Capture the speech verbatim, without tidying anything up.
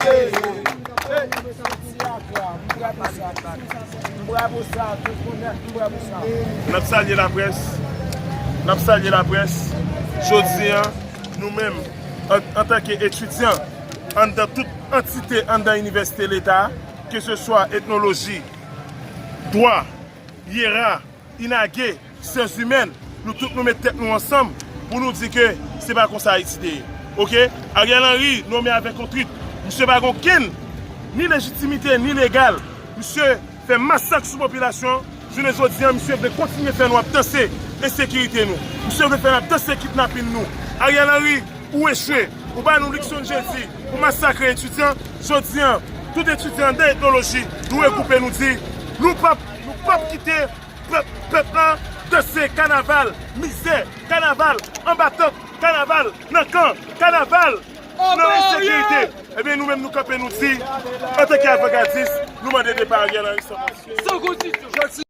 N ap salye laprès. N ap salye laprès. Jodi a, nou menm, an, antanke etidyan, anndan tout antite anndan inivèsite Leta, keseswa etnoloji, dwa, yera, inage, syans imèn, nou tout nou met tèt nou ansanm pou nou di ke se pa konsa Ayiti te ye. Oke? Ariel Henry nonmen avèk yon twit. Misye pa gen okenn ni lejitimite, ni legal. Misye fè masak sou popilasyon. Jounen jodi a, misye vle kontinye fè nou ap danse ensekirite nou. Misye vle fè n ap danse kidnapin nou. Ariel Henry, ou echwe. Ou ba nou leksyon jedi. Ou masakre etidyan. Jodi a, tout etidyan anndan etnoloji, nou regwoupe, nou di, nou p ap, nou p ap kite pèp, pèp la danse kanaval mizè, kanaval anba tant, kanaval nan kan, kanaval nan ensekirite. Ebyen, nou menm, nou kanpe, nou di, antanke avangardis, nou mande depa Ariel Henry san kondisyon.